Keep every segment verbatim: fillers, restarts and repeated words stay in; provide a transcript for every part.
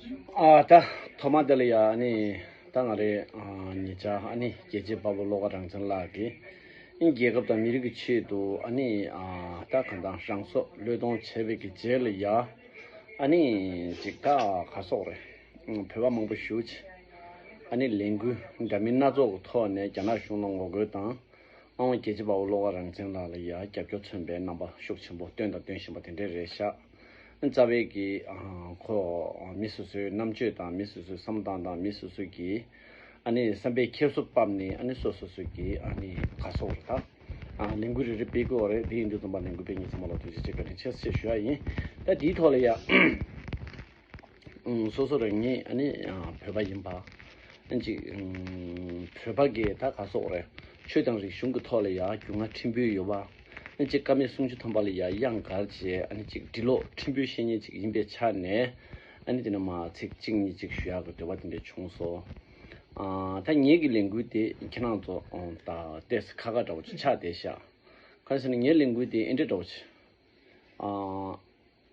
ཨ་ད་ཐོག་མ་དེ་ལ་ཡ་ཨ་ནི་ད་ང་རེ་ཨ་ཉེ་ཆར་ཨ་ནི་རྒྱལ་གཅེས་དཔའ་བོ་བློ་དགའ་རང་བཙན་ལགས་ཀྱིས་ཨ་ནི་རྒྱལ་ཁབ་དང་མི་རིགས་ཀྱི་ཆེད་དུ་ཨ་ནི་ཨ་ད་གང་ལྟར་རང་སྲོག་བློས་གཏོང་བྱས་པའི་གི་རྗེས་ལ་ཡ་ཨ་ནི་ཅིག་ད་ག་སོག་རེད། བོད་པ་མང་པོ་ཞེ་ཅིག་ཨ་ནི་ལས་འགུལ་འདྲ་མིན་སྣ་ཚོགས་ཀྱི་ཐོག་ནས་རྒྱ་ནག་གཞུང་ལ་ངོ་རྒོལ་དང་། ཨང་རྒྱལ་གཅེས་དཔའ་བོ་བློ་དགའ་རང་བཙན་ལགས་ལ་ཡ་རྒྱབ་སྐྱོར་མཚོན་པའི་རྣམ་པ་ཤུགས་ཆེན་པོ་སྟོན་དང་སྟོན་བཞིན་པ་དེ་འདྲས་རེད་ཤག་རྩ་བའི་གི་ཨ་ཁོ་མི་སོ་སོའི་རྣམ་དཔྱོད་དང་མི་སོ་སོའི་བསམ་བློ་བཏང་སྟངས། མི་སོ་སོ་གི་ཨ་ནི་བསམ་པའི་འཁྱེར་སོ་ཕབ་ནས་ཨ་ནི་སོ་སོ་སོ་གི་ཨ་ནི་ག་སོག་རེད་ད། ཨ་ལས་འགུལ་རེ་རེ་སྤེལ་དགོས་རེད། དེ་ཡིན་དུས་ཙམ་པ་ལས་འགུལ་སྤེལ་མཁན་ཚང་མ་ལ་ཐུགས་རྗེ་ཆེ་བཀའ་དྲིན་ཆེ་ཞེས་ཞུ་ཡ་ཡིན། ད་དེའི་ཐོག་ལ་ཡ། ཨུམ། སོ་སོ་རང་ཉིད་ཨ་ནི་ཨ་བོད་པ་ཡིན་པ། ཨ་ཅིག་ཨུམ། བོད་པ་གི་ད་ག་སོག་རེད། ཆོས་དང་རིག་གཞུང་གི་ཐོག་ལ་ཡ་རྒྱུས་མངའ་ཕྲན་བུ་ཡོད་པ། ཨ་ཅིག་ཀ་མད་སུམ་ཅུ་ཐམ་པ་ལ་ཡ་གཡང་དཀར་བྱས་ཨ་ནི་ཅིག་འབྲི་ཀློག་ཕྲན་བུ་ཤེས་མཁན་ཅིག་ཡིན་པའི་ཆ་ནས། ཨ་ནི་དེ་ནས་མ་ཚིག་གཅིག་གཉིས་ཅིག་ཞུ་ཡག་གི་འདོད་པ་དེ་འདྲ་བྱུང་སོང་། ཨ་ད་ངེད་ཀྱི་ལས་འགུལ་དེ་ཁྱེད་རང་ཚོ་ཨོ་ད་ཏོག་ཙམ་ཁག་ཁག་འདྲ་བོ་ཅིག་ཆགས་བསྡད་ཤག་གང་ཟེར་ན་ངའི་ལས་འགུལ་དེ་ཨེ་འདྲ་འདྲ་བོ་ཅིག་ཨ།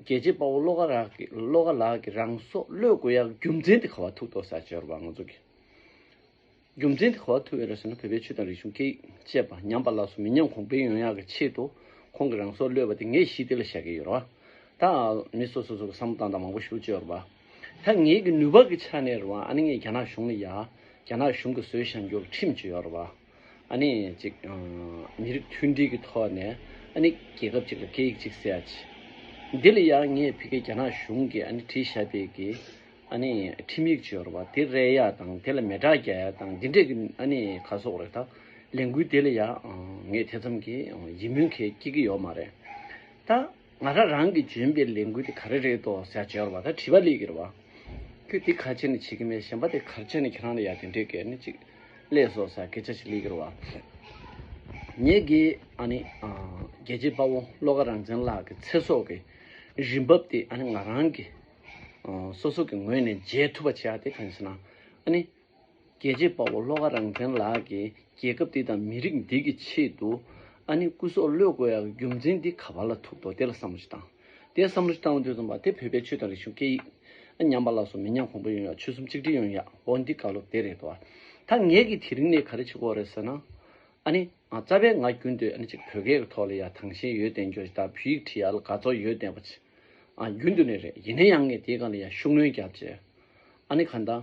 རྒྱལ་གཅེས་དཔའ་བོ་བློ་དགའ་ལགས་ཀྱི་བློ་དགའ་ལགས་ཀྱིས་རང་སྲོག་བློས་དགོས་ཡག་རྒྱུ་མཚན་དེ་ག་པར་ཐུག་འདུག་ཟེར་བྱས་རེད་པ། ང་ཚོ་གི་རྒྱུ་མཚན་དེ་ག་པར་ཐུག་ཡོད་རེད་ཟེར་ན། བོད་པའི་ཆོས་དང་རིག་གཞུང་སྐད་ཡིག་བཅས་པ་ཉམས་པ་སླར་གསོ་མི་ཉམས་གོང་འཕེལ་ཡོང་ཡག་གི་ཆེད་དུ་ཁོང་གིས་རང་སྲོག་བློས་པ་དེ་ངས་གཞི་དེ་ལ་བཞག་གི་ཡོད་རེད་པ། ད་མི་སོ་སོ་སོ་གི་བསམ་བློ་བཏང་སྟངས་མང་པོ་ཞེ་ཅིག་ཡོད་རེད་པ། ད་ངེད་ཀྱི་ནུས་པ་གི་ཆ་ནས་རེད་པ། ཨ་ནི་ངས་རྒྱ་ནག་གཞུང་ལ་ཡ་རྒྱ་ནག་གཞུང་གིས་བཟོས་བཞག་རྒྱུ་ལ་ཁྲིམས་ཅིག་ཡོད་རེད་པ། ཨ་ནི་ཅིག་ཨ་མི་རིགས་མཐུན་སྒྲིལ་གྱི་ཐོག་ནས་ཨ་ནི་རྒྱལ་ཁབ་ཅིག་ལ་སྐད་ཡིག་ཅིག་ཟེར་ཡ་ཅིག་འདི་ལ་ཡང་ངས་ཕ་གིའི་རྒྱ་ནག་གཞུང་གིས་ཨ་ནི་བྲིས་བཞག་པའི་གི་ཨ་ནི་ཁྲིམས་ཡིག་ཅིག་ཡོད་རེད་པ། དེ་རེད་ཡ་དང་དེ་ལ་མེ་སྲེག་རྒྱག་ཡ་དང་འདི་འདྲས་ཀྱི་ཨ་ནི་ག་སོག་རེད། ད་ལས་འགུལ་དེ་ལ་ཡང་ངས་དེ་ཙམ་གྱི་ཡིད་སྨོན་གང་ཡང་སྐྱེ་གི་ཡོད་མ་རེད། ད་ང་རང་རང་གིས་འཇོན་པའི་ལས་འགུལ་དེ་ག་རེ་རེད་དོ་ཟེར་བྱས་རེད་པ། ད་དྲི་བ་སླེབས་ཀྱི་རེད་པ། ཁྱོད་དེ་ག་བྱས་ནས་བྱེད་ཀྱི་མེད། གཞན་པ་དེ་ག་རེ་བྱས་ནས་ཁྱེད་རང་ལ་ཡ་དེ་འདྲས་ཀྱི་ཨ་ནི་ཅིག་སླེབས་སོང་ཟེར་སྐད་ཆ་ཞིག་སླེབས་ཀྱི་རེད་པ། ངེད་ཀྱིས་ཨ་ནི་ཨ་རྒྱལ་གཅེས་དཔའ་བོ་བློ་དགའ་རང་བཙན་ལགས་ཀྱི་ཚེ་སྲོག་གི་རིན་འབབ་དེ་ཨ་ནི་ང་རང་གིས་ཨ་སོ་སོ་གི་ངོས་ནས་འཇལ་ཐུབ་པ་བྱེད་ཡ་དེ་གང་ཡིན་ཟེར་ན། ཨ་ནི་རྒྱལ་གཅེས་དཔའ་བོ་བློ་དགའ་རང་བཙན་ལགས་ཀྱིས་རྒྱལ་ཁབ་འདི་དང་མི་རིགས་འདི་གི་ཆེད་དུ་ཨ་ནི་སྐུ་སྲོག་བློས་དགོས་ཡག་རྒྱུ་མཚན་འདི་ག་པ་ལ་ཐུག་འདུག་དེ་ལ་བསམ་བློ་ཞིག་བཏང་། དེ་བསམ་བློ་ཞིག་བཏང་དུས་ཙམ་པ་དེ་བོད་པའི་ཆོས་དང་རིག་གཞུང་སྐད་ཡིག་ཉམས་པ་སླར་གསོ་མི་ཉམས་གོང་འཕེལ་ཡོང་ཡག་ཆོལ་གསུམ་གཅིག་སྒྲིལ་ཡོང་ཡག་འོ་འདི་བཀའ་སློབ་དེ་རེད་དོ། ད་ངེད་ཀྱིས་དེ་རིང་ནས་ག་རེ་བྱེད་དགོས་རེད་ཟེར་ན། ཨ་ནི་ང་རྩ་བའི་ང་རྒྱུན་དུ་ཨ་ནི་ཅིག་བོད་སྐད་ཀྱི་ཐོག་ལ་ཡ་དང་ཤེས་ཡོན་ལྡན་རྒྱུ་ཞིག་དང་བོད་ཡིག་ཁྲིད་ཡག་ལ་དགའ་ཚོར་ཡོད་བསྡད་པ་ཅིག་ཨ་རྒྱུན་དུ་ནས་རེད། ཡིན་ན་ཡང་ངས་དེའི་སྒང་ལ་ཡ་ཤུགས་སྣོན་བརྒྱབ་བྱས། ཨ་ནི་གང་ལྟར་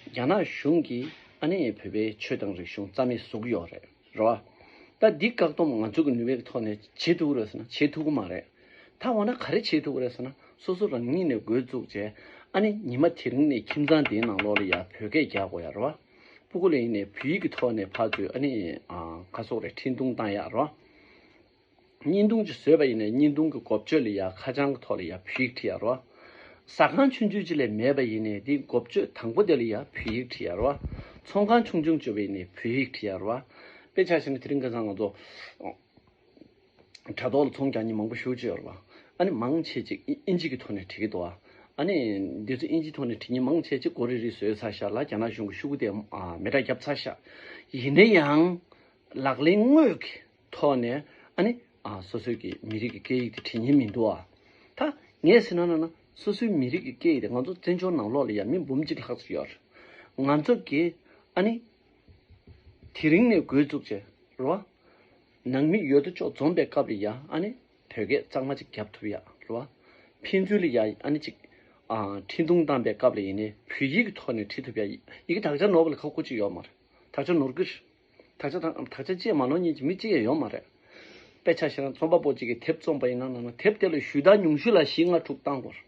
རྒྱ་ནག་གཞུང་གིས་ཨ་ནི་བོད་པའི་ཆོས་དང་རིག་གཞུང་རྩ་མེད་བཟོ་གི་ཡོད་རེད། རེད་པ། ད་འདི་བཀག་སྡོམ་ང་ཚོ་གི་ནུས་པའི་ཐོག་ནས་བྱེད་ཐུབ་ཀྱི་རེད་ཟེར་ན་བྱེད་ཐུབ་ཀྱི་མ་རེད། ད་འོ་ན་ག་རེ་བྱེད་ཐུབ་ཀྱི་རེད་ཟེར་ན། སོ་སོ་རང་ཉིད་ནས་འགོ་བཙུགས་བྱས་ཨ་ནི་ཉི་མ་དེ་རིང་ནས་ཁྱིམ་ཚང་དེའི་ནང་ལོགས་ལ་ཡ་བོད་སྐད་རྒྱག་དགོས་ཡ་རེད་པ། སྤུ་གུ་ལ་ཡིན་ནའི་བོད་ཡིག་གི་ཐོག་ནས་ཕར་ཚུར་ཨ་ནི་ཨ་ག་སོག་རེད། འཕྲིན་ཐུང་བཏང་ཡ་རེད་པ། བརྙན་ཐུང་ཅིག་བཟོས་པ་ཡིན་ནའི་བརྙན་ཐུང་གི་འགོ་བརྗོད་ལ་ཡ་ཁ་བྱང་གི་ཐོག་ལ་ཡ་བོད་ཡིག་བྲིས་ཡ་རེད་པ། ཟ་ཁང་ཆུང་ཆུང་ཅིག་ལས་མེད་པ་ཡིན་ནའི་དེའི་འགོ་བརྗོད་དང་པོ་དེ་ལ་ཡ་བོད་ཡིག་བྲིས་ཡ་རེད་པ། ཚོང་ཁང་ཆུང་ཆུང་བྱས་པ་ཡིན་ནའི་བོད་ཡིག་བྲིས་ཡ་རེད་པ། དཔེ་ཆ་བཞག་ན་དེ་རིང་ཁ་སང་ང་ཚོ་དྲ་ཐོག་ལ་ཚོང་རྒྱག་མཁན་མང་པོ་ཞེ་ཅིག་ཡོད་རེད་པ། ཨ་ནི་མང་ཆེ་ཅིག་ཨིན་ཨིན་ཇི་གི་ཐོག་ནས་བྲིས་ཀྱི་འདུག་པ། ཨ་ནི་འདི་ཚོ་ཨིན་ཇི་ཐོག་ནས་བྲིས་མཁན་མང་ཆེ་ཅིག་འགོ་རིལ་རིལ་བཟོས་ཚར་ཤག་ལ་རྒྱ་ནག་གཞུང་གི་ཤོག་གུ་དེ་ཨ་མེ་སྲེག་བརྒྱབ་ཚར་ཤག་ཡིན་ན་ཡང་ལག་ལེན་དངོས་ཀྱི་ཐོག་ནས་ཨ་ནི་ཨ་སོ་སོའི་གི་མི་རིགས་ཀྱི་སྐད་ཡིག་དེ་བྲིས་མཁན་མི་འདུག་པ། ད་ངས་ཟེར་ན་ན་ན་སོ་སོའི་མི་རིགས་ཀྱི་སྐད་ཡིག་དེ་ང་ཚོ་བཙན་བྱོལ་ནང་ལོགས་ལ་ཡ་མི་འབུམ་གཅིག་ལྷག་ཙམ་ཡོད་རེད། ང་ཚོ་གིས་ཨ་ནི་དེ་རིང་ནས་འགོ་བཙུགས་བྱས་རེད་པ། ནང་མི་ཡོད་དོ་ཅོག་འཛོམས་པའི་སྐབས་ལ་ཡ་ཨ་ནི་བོད་སྐད་གཙང་མ་ཅིག་རྒྱབ་ཐུབ་ཡ་རེད་པ། ཕན་ཚུན་ལ་ཡ་ཨ་ནི་ཅིག་ཨ་འཕྲིན་ཐུང་བཏང་པའི་སྐབས་ལ་ཡིན་ནའི་བོད་ཡིག་གི་ཐོག་ནས་བྲིས་ཐུབ་ཡ། ཡི་གེ་དག་ཆ་ནོར་བ་ལ་ཁག་པོ་ཅིག་ཡོད་མ་རེད། དག་ཆ་ནོར་གི་རེད། དག་ཆ་དང་དག་ཆ་བཅས་མ་ནོར་མཁན་གྱི་མི་གཅིག་ཡང་ཡོད་མ་རེད། དཔེ་ཆ་བཞག་ན་རྩོམ་པ་པོ་གཅིག་གིས་དེབ་རྩོམ་པ་ཡིན་ན་ན་ན་དེབ་དེ་ལ་ཞུ་དག་ཉུང་ཤོས་ལ་བཞི་ལྔ་དྲུག་བཏང་དགོས་རེད།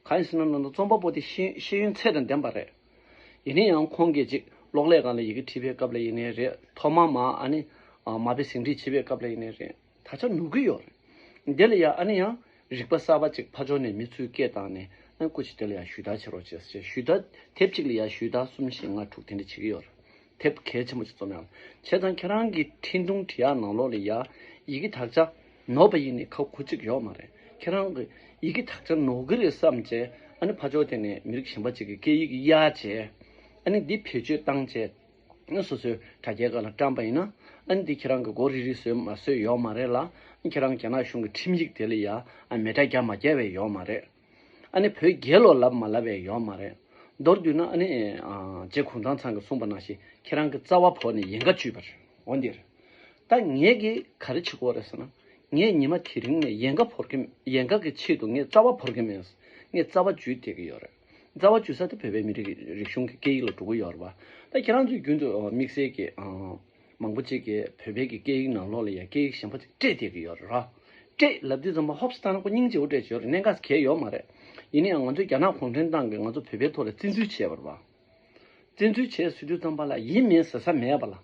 གང་ཡིན་ཟེར་ན་ན་ན་རྩོམ་པ་པོ་དེ་ཤེས་ཤེས་ཡོན་ཚད་དང་ལྡན་པ་རེད། ཡིན་ན་ཡང་ཁོང་གིས་ཅིག་གློག་ཀླད་སྒང་ལ་ཡི་གེ་བྲིས་པའི་སྐབས་ལ་ཡིན་ནའི་རེད། ཐོག་མ་མ་ཨ་ནི་ཨ་མ་དཔེ་ཟིན་བྲིས་བྱེད་པའི་སྐབས་ལ་ཡིན་ནའི་རེད། དག་ཆ་ནོར་གི་ཡོད་རེད། འདི་ལ་ཡ་ཨ་ནི་ཡང་རིག་པ་གསར་པ་ཅིག་ཕར་ཕྱོགས་ནས་མི་ཚོས་སྐད་བཏང་ནས་ཨ་སྐུ་མཁྱེན་དེ་ལ་ཡ་ཞུ་དག་བྱེད་རོགས་བྱེད་ཟེར། ཞུ་དག་དེབ་གཅིག་ལ་ཡ་ཞུ་དག་གསུམ་བཞི་ལྔ་དྲུག་དེ་འདྲ་བྱེད་ཀྱི་ཡོད་རེད། དེབ་གལ་ཆེན་པོ་ཅིག་རྩོམ་ཡག་བྱས་ཙང་ཁྱེད་རང་གི་འཕྲིན་ཐུང་བྲིས་ཡག་ནང་ལོགས་ལ་ཡ་ཡི་གེ་དག་ཆ་ནོར་བ་ཡིན་ནའི་ཁག་ཁུར་གཅིག་ཡོད་མ་རེད། ཁྱེད་རང་གི་ཡི་གེ་དག་ཆ་ནོར་གི་རེད་བསམ་བྱས་ཨ་ནི་ཕར་ཕྱོགས་དེ་ནས་མི་རིགས་གཞན་པ་ཅིག་གི་སྐད་ཡིག་གཡར་བྱས་ཨ་ནི་འདི་བེད་སྤྱོད་བཏང་བྱས། སོ་སོའི་དྲ་རྒྱའི་སྒང་ལ་བཀྲམ་པ་ཡིན་ན་ཨ་ནི་འདི་ཁྱེད་རང་གི་འགོ་རིལ་རིལ་བཟོས་མ་བཟོས་ཡོད་མ་རེད་ལ། ཁྱེད་རང་རྒྱ་ནག་གཞུང་གི་ཁྲིམས་ཡིག་དེ་ལ་ཡ་ཨ་མེ་སྲེག་བརྒྱབ་མ་བརྒྱབ་པའི་ཡོད་མ་རེད། ཨ་ནི་བོད་རྒྱལ་ལོ་ལབ་མ་ལབ་པའི་ཡོད་མ་རེད། མདོར་བསྡུས་ན་ཨ་ནི་ཨ་རྗེ་གུང་ཐང་ཚང་གིས་གསུངས་པ་ནང་བཞིན་ཁྱེད་རང་གི་རྩ་བ་བོར་ནས་ཡན་ག་གཅུས་པ་རེད། འོ་འདིར། ད་ངས་ཀྱིས་ག་རེ་བྱེད་དགོས་རེད་ཟེར་ན། ངས་ཉི་མ་དེ་རིང་ནས་ཡན་ག་བོར་གྱི་ཡན་ག་གི་ཆེད་དུ་ངས་རྩ་བ་བོར་གྱི་མེད། ངས་རྩ་བ་འཇུས་བསྡད་ཀྱི་ཡོད་རེད། རྩ་བ་འཇུས་ས་དེ་བོད་པའི་མི་རིགས་ཀྱི་རིག་གཞུང་གི་སྐད་ཡིག་ལ་འགྲོ་གི་ཡོད་རེད་པ། ད་ཁྱེད་རང་ཚོས་རྒྱུན་དུ་དམིགས་བསལ་གྱི་མང་པོ་ཅིག་གིས་བོད་པའི་གི་སྐད་ཡིག་ནང་ལོགས་ལ་ཡ་སྐད་ཡིག་གཞན་པ་ཅིག་སྤྲད་བསྡད་ཀྱི་ཡོད་རེད་ར། སྤྲད་ལབ་དུས་ཙམ་པ་ཧོབ་སེ་བཏང་ན་ཁོ་སྙིང་རྗེ་བོ་སྤྲད་ཀྱི་ཡོད་རེད། གནད་འགག་གལ་ཡོད་མ་རེད། ཡིན་ན་ཡང་ང་ཚོས་རྒྱ་ནག་གུང་ཁྲན་ཏང་གིས་ང་ཚོ་བོད་པའི་ཐོག་ལ་བཙན་འཛུལ་བྱས་པ་རེད་པ། བཙན་འཛུལ་བྱས་ཟེར་དུས་ཙམ་པ་ལ་ཡིན་མིན་ཟེར་ས་མེད་པ་ལ།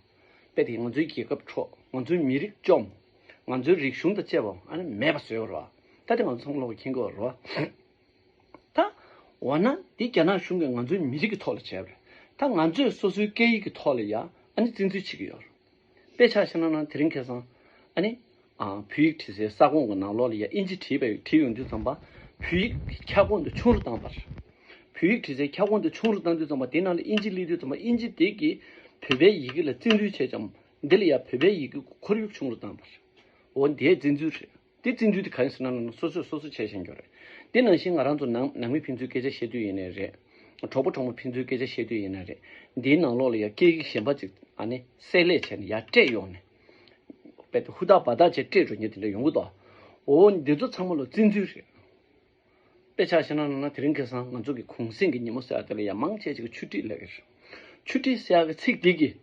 དཔེ་དེ་ང་ཚོའི་རྒྱལ་ཁབ་འཕྲོག་ང་ཚོའི་མི་རིགས་བཅོམ། ང་ཚོའི་རིག་གཞུང་དང་བཅས་པ་ཨ་ནི་མེད་པ་བཟོས་པ་རེད་པ། ད་དེ་ང་ཚོ་ཚང་མ་ལོག་མཁྱེན་གྱི་ཡོད་རེད་པ། ད། འོ་ན་འདི་རྒྱ་ནག་གཞུང་གིས་ང་ཚོའི་མི་རིགས་ཀྱི་ཐོག་ལ་བྱས་པ་རེད། ད་ང་ཚོས་སོ་སོའི་སྐད་ཡིག་གི་ཐོག་ལ་ཡ་ཨ་ནི་བཙན་འཛུལ་བྱེད་ཀྱི་ཡོད་རེད། དཔེ་ཆ་བཞག་ན་ན་དེ་རིང་ཁ་སང་ཨ་ནི་ཨ་བོད་ཡིག་བྲིས་སའི་ས་ཁོངས་ཀྱི་ནང་ལོགས་ལ་ཡ་ཨིན་ཇི་བྲིས་པའི་བྲིས་ཡོང་དུས་ཙམ་པ་བོད་ཡིག་གི་ཁྱབ་ཁོངས་དེ་ཆུང་རུ་བཏང་བ་རེད། བོད་ཡིག་བྲིས་སའི་ཁྱབ་ཁོངས་དེ་ཆུང་རུ་བཏང་དུས་ཙམ་པ་དེ་ནང་ལ་ཨིན་ཇི་སླེབས་དུས་ཙམ་པ་ཨིན་ཇི་དེ་གིས་བོད་པའི་ཡི་གེ་ལ་བཙན་འཛུལ་བྱས་ཀྱང་འདི་ལ་ཡ་བོད་པའི་ཡི་གེ་ཁོར་ཡུག་ཆུང་རུ་བཏང་བ་རེད། འོ་འདི་བཙན་འཛུལ་རེད། དེ་བཙན་འཛུལ་དེ་ག་རེ་ཟེར་ན་ན་སོ་སོས་སོ་སོ་བྱས་བཞིན་གྱི་རེད། དེ་ནང་བཞིན་ང་རང་ཚོ་ནང་ནང་མི་ཕན་ཚུན་སྐད་ཆ་བཤད་དུས་ཡིན་ནའི་རེད། གྲོགས་པོ་གྲོགས་མོ་ཕན་ཚུན་སྐད་ཆ་བཤད་དུས་ཡིན་ནའི་རེད། འདིའི་ནང་ལོགས་ལ་ཡ་སྐད་ཡིག་གཞན་པ་ཅིག་ཨ་ནི་བསྲེས་ལྷད་བྱས་ནས་ཡར་སྤྲད་ཡོང་ནས། དཔེ་དེ་ཧུར་ཐག་འབད་ཐག་བྱས་སྤྲད་འགྲོ་མཁན་དེ་འདྲ་ཡོང་གི་འདུག་འོ་འདི་ཚོ་ཚང་མ་ལོ་བཙན་འཛུལ་རེད། དཔེ་ཆ་བཞག་ན་ན་དེ་རིང་ཁ་སང་ང་ཚོ་གི་གུང་གསེང་གི་ཉིན་མོ་ཟེར་ཡ་དེ་ལ་ཡ་མང་ཆེ་ཅིག་གིས་ཆུ་ཐིགས་ལབ་ཀྱི་རེད། ཆུ་ཐིགས་ཟེར་ཡ་གི་ཚིག་འདི་གིས།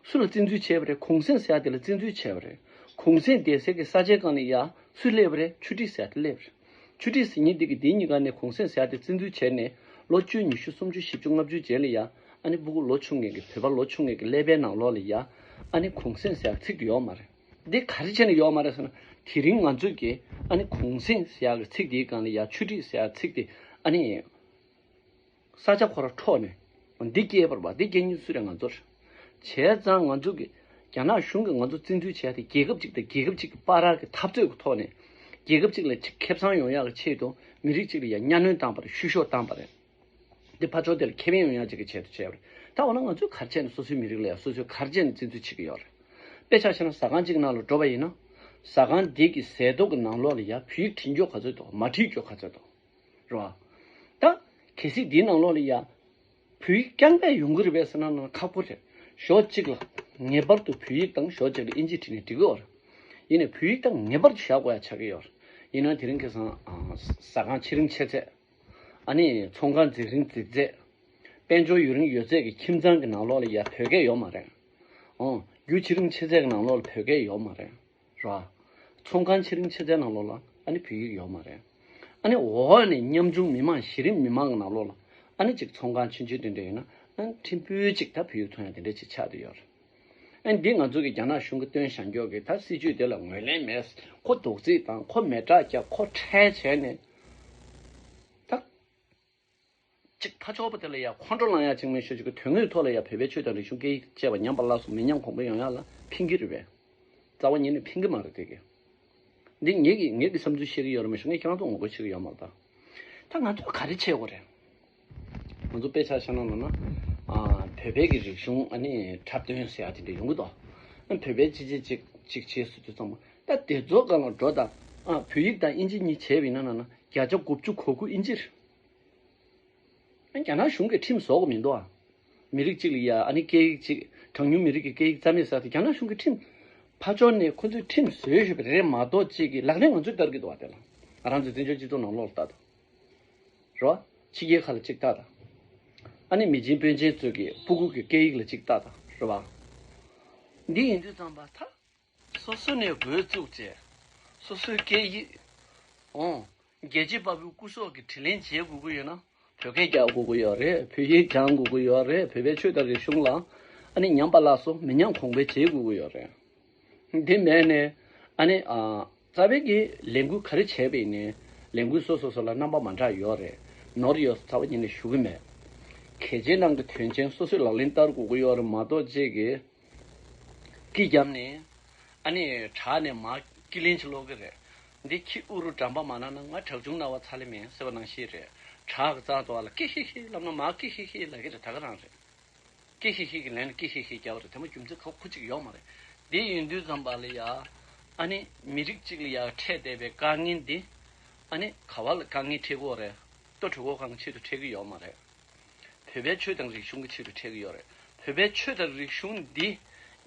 སུ་ལ་བཙན་འཛུལ་བྱས་པ་རེད། གུང་གསེང་ཟེར་ཡ་དེ་ལ་བཙན་འཛུལ་བྱས་པ་རེད། གུང་གསེང་སྡོད་སའི་གི་ས་ཆའི་སྒང་ལ་ཡ་སུ་སླེབས་པ་རེད། ཆུ་ཐིགས་ཟེར་ཡ་དེ་སླེབས་པ་རེད། ཆུ་ཐིགས་ཟེར་མཁན་འདི་གིས་འདི་གཉིས་ཀ་ནས་གུང་གསེང་ཟེར་ཡ་དེ་བཙན་འཛུལ་བྱས་ནས་ལོ་བཅུ་ཉི་ཤུ་སུམ་ཅུ་བཞི་བཅུ་ལྔ་བཅུ་རྗེས་ལ་ཡ་ཨ་ནི་སྤུ་གུ་ལོ་ཆུང་ངེས་ཀྱི་བོད་པ་ལོ་ཆུང་ངེས་ཀྱི་ཀླད་པའི་ནང་ལོགས་ལ་ཡ་ཨ་ནི་གུང་གསེང་ཟེར་ཡ་ཚིག་དེ་ཡོད་མ་རེད། འདི་ག་རེ་བྱས་ནས་ཡོད་མ་རེད་ཟེར་ན། དེ་རིང་ང་ཚོས་ཀྱི་ཨ་ནི་གུང་གསེང་ཟེར་ཡག་གི་ཚིག་འདིའི་སྒང་ལ་ཡ་ཆུ་ཐིགས་ཟེར་ཡག་ཚིག་དེ་ཨ་ནི་ས་ཆ་ཁོ་རང་འཕྲོག་ནས་འདི་སྐྱེས་པ་རེད་པ། འདི་སྐྱེ་མཁན་སུ་རེད། ང་ཚོ་རེད། བྱས་ཙང་ང་ཚོ་གི་རྒྱ་ནག་གཞུང་གིས་ང་ཚོ་བཙན་འཛུལ་བྱས་ཏེ་རྒྱལ་ཁབ་ཅིག་དང་རྒྱལ་ཁབ་ཅིག་གི་བར་གྱི་འཐབ་རྩོད་ཀྱི་ཐོག་ནས་རྒྱལ་ཁབ་ཅིག་ལ་ཅིག་ཁེ་བཟང་ཡོང་ཡག་གི་ཆེད་དུ་མི་རིགས་ཅིག་ལ་ཡ་གཉའ་གནོན་བཏང་པ་རེད། བཤུ་གཞོག་བཏང་པ་རེད། འདི་ཕར་ཕྱོགས་དེ་ལ་ཁེ་ཕན་ཡོང་ཡག་ཅིག་གི་ཆེད་དུ་བྱས་པ་རེད། ད་འོ་ན་ང་ཚོས་ག་རེ་བྱས་ནས་སོ་སོའི་མི་རིགས་ལ་ཡང་སོ་སོས་ག་རེ་བྱས་ནས་བཙན་འཛུལ་བྱེད་ཀྱི་ཡོད་རེད། དཔེ་ཆ་བཞག་ན་ཟ་ཁང་གཅིག་ནང་ལ་འགྲོ་བ་ཡིན་ན། ཟ་ཁང་འདི་གི་ཟས་ཐོ་གི་ནང་ལོགས་ལ་ཡ་བོད་ཡིག་བྲིས་རྒྱུ་ག་ཚོད་འདུག་མ་བྲིས་རྒྱུ་ག་ཚོད་འདུག་རེད་བ། ད་གལ་སྲིད་འདིའི་ནང་ལོགས་ལ་ཡ་བོད་ཡིག་རྐྱང་པས་ཡོང་གི་རེད་པས་ཟེར་ན་ན་ཁག་པོ་རེད། ཕྱོགས་གཅིག་ལ་ངེས་པར་དུ་བོད་ཡིག་དང་ཕྱོགས་གཅིག་ལ་ཨིན་ཇི་བྲིས་ནས་འབྲི་དགོས་རེད། ཡིན་ནའི་བོད་ཡིག་དང་ངེས་པར་དུ་བཞག་དགོས་ཡ་ཆགས་ཀྱི་ཡོད་རེད། ཡིན་ན་དེ་རིང་ཁ་སང་ཟ་ཁང་ཆེ་རིང་ཆེ་ཚད། ཨ་ནི་ཚོང་ཁང་འཛིག་རིང་འཛིག་ཚད། དཔལ་འབྱོར་ཡུན་རིང་ཡོད་ཚད་ཀྱི་ཁྱིམ་ཚང་གི་ནང་ལོགས་ལ་ཡ་བོད་སྐད་ཡོད་མ་རེད། ཨོ། རྒྱུ་ཆེ་རིང་ཆེ་ཚད་ཀྱི་ནང་ལོགས་ལ་བོད་སྐད་ཡོད་མ་རེད། ར། ཚོང་ཁང་ཆེ་རིང་ཆེ་ཚད་ནང་ལོགས་ལ་ཨ་ནི་བོད་ཡིག་ཡོད་མ་རེད། ཨ་ནི་འོག་ནས་ཉམ་ཆུང་མི་མང་གཞི་རིམ་མི་མང་གི་ནང་ལོགས་ལ་ཨ་ནི་ཅིག་ཚོང་ཁང་ཆུང་ཆུང་དེ་འདྲ་ཡོད་ན་ཨ་ནི་ཕྲན་བུ་ཅིག་ད་བོད་ཡིག་ཐོན་ཡ་དེ་འདྲ་ཅིག་ཆགས་བསྡད་ཡོད་རེད། ཨ་ནི་འདི་ང་ཚོ་གི་རྒྱ་ནག་གཞུང་གི་བཏོན་བཞག་རྒྱུ་གི་ད་སྲིད་ཇུས་དེ་ལ་ངོས་ལེན་མེད། ཁོ་རྡོག་རྫིས་དང་ཁོ་མེ་སྲེག་རྒྱབ། ཁོ་ཁྲལ་བྱས་ནས་ད། གཅིག་ཕར་ཕྱོགས་པ་དེ་ལ་ཡ་ཁོང་ཁྲོ་ལངས་ཡ་གཅིག་མིན་ཤོད་ཅིག་གི་དོན་དངོས་ཐོག་ལ་ཡ་བོད་པའི་ཆོས་དང་རིག་གཞུང་སྐད་ཡིག་བཅས་པ་ཉམས་པ་སླར་གསོ་མི་ཉམས་གོང་འཕེལ་ཡོང་ཡ་ལ་ཕན་གྱི་རེད་པས། རྩ་བ་ཉིད་ནས་ཕན་གྱི་མ་རེད་དེ་གི། འདི་ངེད་ཀྱི་ངེད་ཀྱི་བསམ་ཚུལ་བཤད་ཀྱི་ཡོད་རེད་མ་གཞི་ངས་ཁྱེད་རང་ཚོ་ངོ་རྒོལ་བྱེད་ཀྱི་ཡོད་མ་རེད་ད། ད་ང་ཚོས་ག་རེ་བྱེད་དགོས་རེད། ང་ཚོ་དཔེ་ཆ་བཞག་ན་ལབ་ན། ཨ། བོད་པའི་གི་རིག་གཞུང་ཨ་ནི་འཁྲབ་སྟོན་ཟེར་ཡ་དེ་འདྲ་ཡོང་གི་འདུག་ཨ་ནི་བོད་པའི་སྤྱི་སྤྱི་གཅིག་གཅིག་བྱེད་ཟེར་དུས་ཙམ་པ་ད་དེ་ཚོ་སྒང་ལ་འགྲོ་དང་། ཨ། བོད་ཡིག་དང་ཨིན་ཇི་གཉིས་བྱས་པ་ཡིན་ན་ན་ན་བརྒྱ་ཆ་དགུ་བཅུ་གོ་དགུ་ཨིན་ཇི་རེད། རྒྱ་ནག་གཞུང་གིས་ཁྲིམས་བཟོ་དགོས་མི་འདུག་ཨ། མི་རིགས་གཅིག་ལ་ཡ་ཨ་ནི་སྐད་ཡིག་གཅིག་གྲངས་ཉུང་མི་རིགས་ཀྱི་སྐད་ཡིག་རྩ་མེད་ཟེར་ཏེ་རྒྱ་ནག་གཞུང་གིས་ཁྲིམས་ཕར་ཕྱོགས་ནས་ཁོ་ཚོས་ཁྲིམས་བཟོས་ཡོད་པ་རེད་མ་གཏོགས་གཅིག་གི་ལག་ལེན་ང་ཚོས་བསྟར་གྱི་འདུག་ཨ། དེ་ལ་ང་རང་ཚོའི་བཙན་བྱོལ་སྤྱི་ཚོགས་ནང་ལོགས་ལ་ལྟ་དང་། རེད་བ། ཕྱི་རྒྱལ་ཁག་ལ་གཅིག་ལྟ་དང་། ཨ་ནི་མི་ཆེན་དཔོན་ཆེན་ཚོས་ཀྱི་སྤུ་གུ་གི་སྐད་ཡིག་ལ་གཅིག་ལྟ་དང་། རེད་བ། འདི་ཡིན་དུས་ཙམ་པ་ད། སོ་སོ་ནས་འགོ་བཙུགས་བྱས། སོ་སོའི་སྐད་ཡིག་འོང་། རྒྱལ་གཅེས་དཔའ་བོའི་སྐུ་སྲོག་གི་དྲིན་ལན་འཇལ་དགོས་ཀྱི་ཡོད་ན། བོད་སྐད་རྒྱག་དགོས་ཀྱི་ཡོད་རེད། བོད་ཡིག་སྦྱང་དགོས་ཀྱི་ཡོད་རེད། བོད་པའི་ཆོས་དང་རིག་གཞུང་ལ་ཨ་ནི་ཉམས་པ་སླར་གསོ་མི་ཉམས་གོང་འཕེལ་བྱེད་དགོས་ཀྱི་ཡོད་རེད། འདི་མེད་ནས་ཨ་ནི་ཨ། རྩ་བའི་གི་ལས་འགུལ་ག་རེ་བྱས་པ་ཡིན་ནའི་ལས་འགུལ་སོ་སོ་སོ་ལ་རྣམ་པ་མ་འདྲ་ཡོད་རེད། ནོར་ཡོད་རྩ་བ་ཉིད་ནས་ཞུ་གི་མེད། གལ་ཆེ་ནང་གི་དོན་ཆེན་སོ་སོས་ལག་ལེན་བསྟར་དགོས་ཀྱི་ཡོད་རེད་མ་གཏོགས་གཅིག་གིས། སྐད་བརྒྱབ་ནས། ཨ་ནི་བྲག་ནས་མར་ཀི་ལིང་ཅིག་སློག་གི་རེད། འདི་ཁྱི་ཨུ་རུ་འགྲམ་པ་མ་ན་ན་ང་བྲག་ཅུང་ན་བ་ཚ་ལེ་མེད་ཟེར་བ་ནང་བཞིན་རེད། བྲག་གི་རྩ་དོ་བ་ལ་ཀི་ཧི་ཧི་ལབ་ན་མར་ཀི་ཧི་ཧི་ལབ་ཀྱི་རེད། ད་ག་རང་རེད། ཀི་ཧི་ཧི་གི་ལན་ལ་ཀི་ཧི་ཧི་རྒྱབ་རེད། དེ་མ་རྒྱུ་མཚན་ག་ཁུ་གཅིག་ཡོད་མ་རེད། དེ་ཡིན་དུས་ཙམ་པ་ལ་ཡ། ཨ་ནི་མི་རིགས་གཅིག་ལ་ཡ་འཕྲད་བསྡད་པའི་དཀའ་ངལ་འདི། ཨ་ནི་ག་བ་ལ་དཀའ་ངལ་འཕྲད་ཀྱི་ཡོད་རེད། ལྟོ་གྲོད་ཁོག་གང་ཆེད་དུ་འཕྲད་ཀྱི་ཡོད་མ་རེད། བོད་པའི་ཆོས་དང་རིག་གཞུང་གི་ཆེད་དུ་འཕྲད་ཀྱི་ཡོད་རེད། བོད་པའི་ཆོས་དང་རིག་གཞུང་འདི་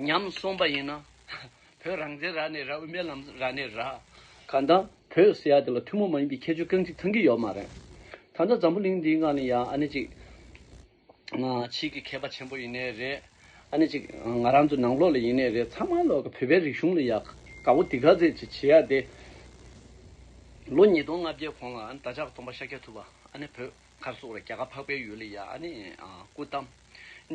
ཉམས་སོང་པ་ཡིན་ན། བོད་རང་བཙན་རག་ནས་རག་དབུ་མའི་ལམ་རག་ནས་རག་གང་ལྟར་བོད་ཟེར་ཡ་དེ་ལ་ཐུན་མོང་མ་ཡིན་པའི་ཁྱད་ཆོས་རྐང་གཅིག་ཚང་གི་ཡོད་མ་རེད། ད་ལྟ་འཛམ་བུ་གླིང་འདིའི་ནང་ནས་ཡང་ཨ་ནི་ཅིག་ཕྱིའི་གི་མཁས་པ་ཆེན་པོ་ཡིན་ནའི་རེད། ཨ་ནི་ཅིག་ང་རང་ཚོ་ནང་ལོགས་ལ་ཡིན་ནའི་རེད། ཚང་མ་ལོག་གི་བོད་པའི་རིག་གཞུང་ལ་ཡ་དགའ་བོ་དེ་ག་ཚད་ཅིག་བྱེད་ཡ་དེ། ལོ་ཉིས་སྟོང་ལྔ་བརྒྱའི་གོང་ལ་ཨ་ནི་བདག་ཅག་སྟོན་པ་ཤཱཀྱ་ཐུབ་པ་ཨ་ནི་བོད་ག་རེ་ཟེར་དགོས་རེད། རྒྱ་གར་འཕགས་པའི་ཡུལ་ལ་ཡ་ཨ་ནི་སྐུ་བལྟམས།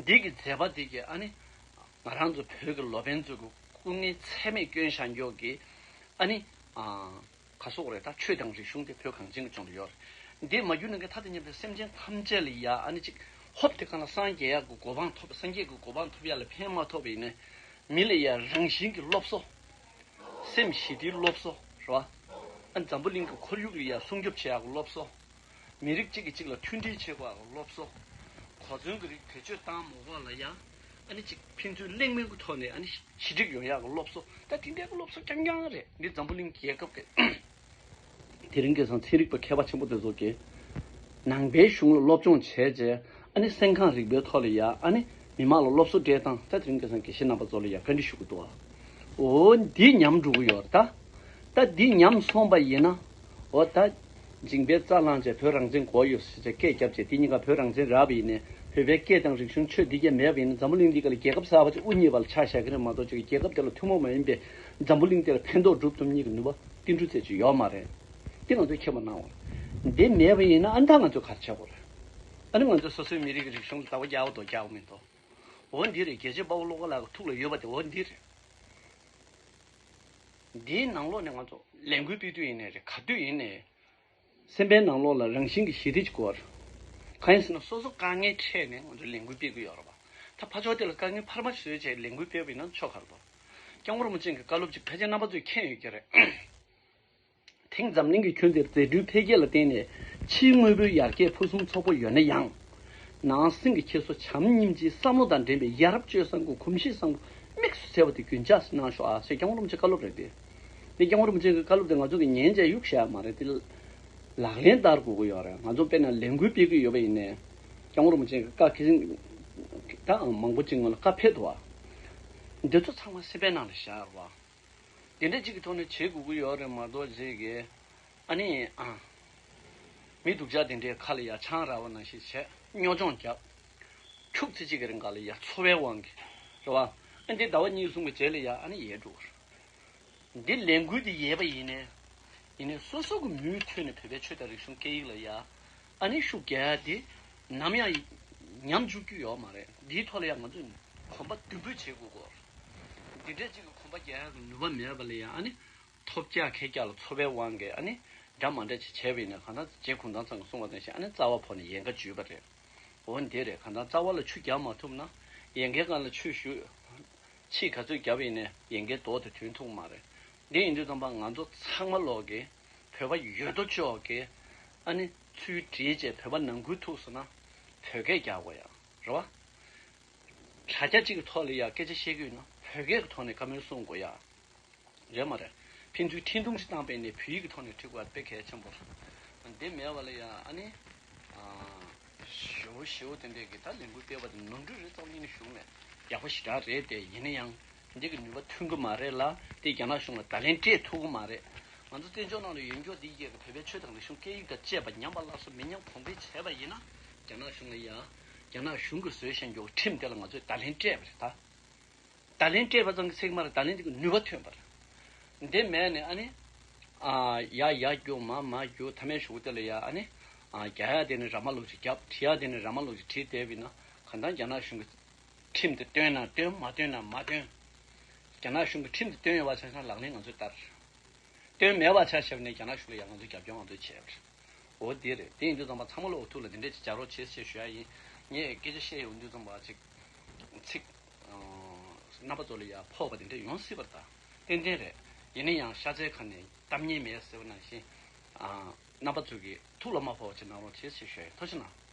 འདི་གི་མཛད་པ་འདི་གིས་ཨ་ནི་ང་རང་ཚོ་བོད་ཀྱི་ལོ་པཎ་ཚོ་གི་སྐུ་ངལ་ཚད་མེད་བསྐྱོན་བཞག་མགྱོགས་ཀྱི་ཨ་ནི། ག་སོགས་རེད། ད་ཆོས་དང་རིག་གཞུང་དེ་བོད་གངས་ཅན་གྱི་ལྗོངས་ལ་ཡོད་རེད། འདི་མ་གྱུར་ནས་ཀྱི་མཐའ་དང་མཉམ་པའི་སེམས་ཅན་ཐམས་ཅད་ལ་ཡ་ཨ་ནི་ཅིག་ཧོབ་དེ་གང་ལ་སངས་རྒྱས་ཡག་གི་གོ་འཕང་ཐོབ། སངས་རྒྱས་ཀྱི་གོ་འཕང་ཐོབ་ཡག་ལ་ཕན་མ་ཐོགས་པ་ཡིན་ན། མི་ལ་ཡ་རང་བཞིན་གྱི་སློབ་གསོ། སེམས་ཞི་བདེའི་སློབ་གསོ་རེད་བ། ཨ་འཛམ་བུ་གླིང་གི་ཁོར་ཡུག་ལ་ཡ་སྲུང་སྐྱོབ་བྱེད་ཡག་གི་སློབ་གསོ། མི་རིགས་གཅིག་གིས་གཅིག་ལ་མཐུན་སྒྲིལ་བྱེད་དགོས་ཡག་གི་སློབ་གསོ། གོ་མཚོན་གྱི་རིགས་བེད་སྤྱོད་བཏང་མ་དགོས་ལ་ཡ། ཨ་ནི་ཅིག་ཕན་ཚུན་གླེང་མོལ་གྱི་ཐོག་ནས་ཨ་ནི་ཞི་འགྲིག་ཡོང་ཡག་གི་སློབ་གསོ། ད་དེ་འདྲའི་གི་སློབ་གསོ་རྐྱང་རྐྱང་རེད། འདི་འཛམ་བུ་གླིང་རྒྱལ་ཁབ་ཀྱི་དེ་རིང་ཁ་སང་ཚན་རིག་པ་མཁས་པ་ཆེན་པོ་དེ་ཚོ་གིས་ནང་པའི་གཞུང་ལ་སློབ་སྦྱོང་བྱས་རྗེས་ཨ་ནི་སེམས་ཁམས་རིག་པའི་ཐོག་ལ་ཡ་ཨ་ནི་མི་མང་ལ་སློབ་གསོ་སྤྲད་སྟངས། ད་དེ་རིང་ཁ་སང་དགེ་བཤེས་རྣམ་པ་ཚོ་ལ་ཡ་བཀའ་འདྲི་ཞུ་གི་འདུག་ཨ། འོ་འདི་ཉམས་འགྲོ་གི་ཡོད་རེད་ད། ད་འདི་ཉམས་སོང་པ་ཡིན་ན། འོ་ད། མཇིང་པའི་རྩ་བླངས་བྱས་བོད་རང་བཙན་དགོས་ཡོད་ཟེར་བྱས་སྐད་བརྒྱབ་བྱས་དེ་གཉིས་ཀ་བོད་རང་བཙན་རག་པ་ཡིན་ནའི་བོད་པའི་སྐད་དང་རིག་གཞུང་ཆོས་འདི་གས་མེད་པ་ཡིན་ན་འཛམ་བུ་གླིང་འདི་ག་ལ་རྒྱལ་ཁབ་གསར་པ་ཅིག་དབུ་བརྙེས་པ་ལ་ཆ་བཞག་གི་རེད་མ་གཏོགས་ཅིག་རྒྱལ་ཁབ་དེ་ལ་ཐུན་མོང་མ་ཡིན་པའི་འཛམ་བུ་གླིང་དེ་ལ་ཕན་ཐོགས་སྒྲུབ་ཐུབ་མཁན་གྱི་ནུས་པ་ཏིལ་འབྲུ་ཙམ་ཅིག་ཡོད་མ་རེད། འདི་ང་ཚོས་མཁྱེན་པ་གནང་བ་རེད། འདི་མེད་པ་ཡིན་ན་ཨ་ནི་ད་ང་ཚོས་ག་རེ་བྱེད་དགོས་རེད། ཨ་ནི་ང་ཚོས་སོ་སོའི་མི་རིགས་ཀྱི་རིག་གཞུང་ལ་ཟླ་བ་རྒྱག་དགོས་འདུག་རྒྱག་དགོས་མི་འདུག་འོ་འདི་རེད། རྒྱལ་གཅེས་དཔའ་བོ་བློ་དགའ་ལགས་ཀྱི་ཐུགས་ལ་ཡོད་པ་དེ་འོ་འདི་རེད། འདིའི་ནང་ལོགས་ནས་ང་ཚོ་ལས་འགུལ་སྤེལ་དུས་ཡིན་ནའི་རེད། ག་དུས་ཡིན་ནའི་སེམས་པའི་ནང་ལོགས་ལ་རང་བཞིན་གྱི་ཞི་བདེ་ཅིག་དགོས་རེད། གང་ཡིན་ཟེར་ན་སོ་སོ་དཀའ་ངལ་འཕྲད་ནས་ང་ཚོ་ལས་འགུལ་སྤེལ་གྱི་ཡོད་རེད་པ། ད་ཕར་ཕྱོགས་དེ་ལ་དཀའ་ངལ་འཕར་མ་བཟོས་བྱས་ལས་འགུལ་སྤེལ་བ་ཡིན་ན་ཆོག་ག་རེད་པ། སྐྱབས་མགོན་རིན་པོ་ཆེ་གི་བཀའ་སློབ་ཅིག་ཕལ་ཆེར་རྣམ་པ་ཚོས་མཁྱེན་ཡོད་ཀྱི་རེད། དེང་འཛམ་གླིང་གི་ཁྱོན་འདིར་རྫས་འགྲུལ་འཕེལ་རྒྱས་ལ་བརྟེན་ནས་ཕྱིའི་དངོས་པོའི་ཡར་རྒྱས་ཕུན་སུམ་ཚོགས་པོ་ཡོད་ན་ཡང་། ནང་སེམས་ཀྱི་འཁྱེར་སོ་བྱམས་སྙིང་རྗེའི་བསམ་བློ་དང་ལྡན་པའི་ཡ་རབས་སྤྱོད་བཟང་པོ་གོམས་གཤིས་བཟང་པོ་དམིགས་སུ་བསལ་བ་དེ་རྒྱུན་འཇགས་སུ་གནང་ཤོག་ཨ་ཞེས་སྐྱབས་མགོན་རིན་པོ་ཆེའི་བཀའ་སློབ་རེད་དེ། འདི་སྐྱབས་མགོན་རིན་པོ་ཆེ་གི་བཀའ་སློབ་དེ་ང་ཚོ་གི་ཉན་བྱས་གཡུག་བཞག་མ་རེད་དེ། ལག་ལེན་བསྟར་དགོས་ཀྱི་ཡོད་རེད། ང་ཚོ་དཔེར་ན་ལས་འགུལ་སྤེལ་གྱི་ཡོད་པ་ཡིན་ནའི། སྐྱབས་མགོན་རིན་པོ་ཆེ་གི་བཀའ་ཁས་ད་མང་པོ་ཅིག་སྔོན་ལ་བཀའ་ཕེབས་འདུག་ཨ། འདི་ཚོ་ཚང་མ་སེམས་པའི་ནང་ལ་བཞག་རོགས། དེ་འདྲ་གཅིག་གི་ཐོག་ནས་བྱེད་དགོས་ཀྱི་ཡོད་རེད་མ་གཏོགས་རྗེས་ཀྱི། ཨ་ནི་ཨ། མི་སྡུག་ཅག་དེ་འདྲའི་ཁ་ལ་ཡ་ཆང་རག་པ་ནང་བཞིན་བྱས་སྨྱོ་སྦྱོང་རྒྱབ། ཁྱུག་ཙི་གཅིག་གི་རིང་ག་ལ་ཡ་ཚོར་བའི་དབང་གིས། རེད་བ། ཨ་འདི་ཟླ་བ་གཉིས་གསུམ་གྱི་རྗེས་ལ་ཡ་ཨ་ནི་ཡལ་འགྲོ་གི་རེད། འདི་ལས་འགུལ་འདི་ཡལ་བ་ཡིན་ནའི། ཡིན་ནའི་སོ་སོ་གི་མུ་མཐུད་ནས་བོད་པའི་ཆོས་དང་རིག་གཞུང་སྐད་ཡིག་ལ་ཡ། ཨ་ནི་ཤུགས་རྒྱག་ཡ་དེ། ནམ་ཡང་ཉམས་འཇུག་རྒྱུ་ཡོད་མ་རེད། འདིའི་ཐོག་ལ་ཡང་ང་ཚོས་གོམ་པ་མདུན་སྤོས་བྱེད་དགོས་སྐོར། འདི་འདྲས་ཅིག་གི་གོམ་པ་རྒྱག་ཡག་གི་ནུས་པ་མེད་པ་ལ་ཡང་ཨ་ནི། ཐོབ་རྒྱག་ཁེ་རྒྱག་ལ་ཚོར་བའི་དབང་གིས་ཨ་ནི། འདྲ་མ་འདྲ་ཅིག་བྱས་པ་ཡིན་ན་གང་ལྟར་རྗེ་གུང་ཐང་ཚང་གིས་གསུངས་པ་ནང་བཞིན་ཨ་ནི་རྩ་བ་བོར་ནས་ཡལ་ག་འཇུས་པ་རེད། འོ་འདི་རེད། གང་ལྟར་རྩ་བ་ལ་ཆུ་རྒྱག་མ་ཐུབ་ན། ཡལ་གའི་སྒང་ལ་ཆུ་བཞུར། ཕྱིས་ག་ཚོད་བརྒྱབ་ཡིན་ནའི་ཡལ་གའི་མདོག་དེ་ཐོན་ཐུབ་མ་རེད། འདི་ཡིན་དུས་ཙམ་པ་ང་ཚོ་ཚང་མ་ལོག་གིས་བོད་པ་ཡོད་དོ་ཅོག་གིས་ཨ་ནི་ཚུར་བྲིས་བྱས་བོད་པ་ནང་ཁུལ་ཐུག་སོང་ན་བོད་སྐད་རྒྱག་དགོས་ཡ་རེད་བ། དྲ་རྒྱ་གཅིག་གི་ཐོག་ལ་ཡ་སྐད་ཆ་བཤད་ཀྱི་ཡོད་ན་བོད་སྐད་ཀྱི་ཐོག་ནས་བཀའ་མོལ་གསུང་དགོས་ཡ། རེད་མ་རེད། ཕན་ཚུན་འཕྲིན་ཐུང་ཞིག་བཏང་པས་ནས་བོད་ཡིག་གི་ཐོག་ནས་འབྲི་དགོས་པ་དཔེ་གལ་ཆེན་པོ་རེད། འདི་མེད་པ་ལ་ཡ་ཨ་ནི། ཨ། ཞེ་པོ་ཞེ་པོ་དེ་འདྲས་ཀྱི་ད་ལས་འགུལ་སྤེལ་བ་དེ་ནོར་འཁྲུལ་རེད་རྩ་བ་ཉིད་ནས་ཞུ་གི་མེད། ཡག་པོ་ཞེ་དྲག་རེད་དེ། ཡིན་ན་ཡང་འདི་གི་ནུས་པ་ཐོན་གི་མ་རེད་ལ། དེ་རྒྱ་ནག་གཞུང་ལ་བརྡ་ལན་སྤྲད་ཐུབ་གི་མ་རེད། ང་ཚོ་བཙན་བྱོལ་ནང་ལ་ཡོད་མཁན་འདི་གས་ཀྱི་བོད་པའི་ཆོས་དང་རིག་གཞུང་སྐད་ཡིག་དང་བཅས་པ་ཉམས་པ་སླར་གསོ་མི་ཉམས་གོང་འཕེལ་བྱས་པ་ཡིན་ན། རྒྱ་ནག་གཞུང་ལ་ཡ། རྒྱ་ནག་གཞུང་གིས་བཟོས་བཞིན་རྒྱུ་ཁྲིམས་དེ་ལ་ང་ཚོས་བརྡ་ལན་སྤྲད་པ་རེད་ད། བརྡ་ལན་སྤྲད་པ་ཙམ་གྱིས་ཚད་མ་རེད། བརྡ་ལན་དེ་གི་ནུས་པ་ཐོན་པ་རེད། འདི་མེད་ནས་ཨ་ནི། ཨ། ཡ་ཡ་རྒྱུག་མ་མ་རྒྱུག་མཐའ་མའི་གཞུག་གུ་དེ་ལ་ཡ་ཨ་ནི། ཨ། རྒྱག་ཡ་དེ་ནི་ར་མ་ལུག་ཅིག་རྒྱབ། བྲིས་ཡ་དེ་ནི་ར་མ་ལུག་ཅིག་བྲིས་བསྡད་པ་ཡིན་ན་གང་ལྟར་རྒྱ་ནག་གཞུང་གི་ཁྲིམས་དེ་བཏོན་ན་བཏོན། མ་བཏོན་ན་མ་བཏོན། རྒྱ་ནག་གཞུང་གི་ཁྲིམས་དེ་བཏོན་ཡོད་པ་ཆ་བཞག་ན་ལག་ལེན་ང་ཚོས་བསྟར། བཏོན་མེད་པ་ཆ་བཞག་ནས་རྒྱ་ནག་གཞུང་ལ་ཡང་ང་ཚོས་རྒྱབ་སྐྱོར་ང་ཚོས་བྱས་པ་རེད། འོ་དེ་རེད། དེ་ཡིན་དུས་ཙམ་པ་ཚང་མ་ལོག་ཐུགས་ལ་དེ་འདྲས་ཅིག་འཇགས་རོགས་བྱེད་ཞེས་ཞུ་ཡ་ཡིན། ངས་སྐད་ཆ་བཤད་ཡོང་དུས་ཙམ་པ་ཅིག་ཚིག་རྣམ་པ་ཚོ་ལ་ཡ་ཕོག་པ་དེ་འདྲས་ཡོང་སྲིད་པ་རེད་ད། ཏན་ཏན་རེད། ཡིན་ན་ཡང་ཤ་ཚའི་ཁ་ནས་གཏམ་ངན་མེད་ཟེར་བ་ནང་བཞིན། རྣམ་པ་ཚོ་གི་ཐུགས་ལ་མ་ཕོག་པ་ཅིག་གནང་རོགས་བྱེད་ཞེས་ཞུ་ཡ་ཡིན། ཐུགས་རྗེ་གནང་།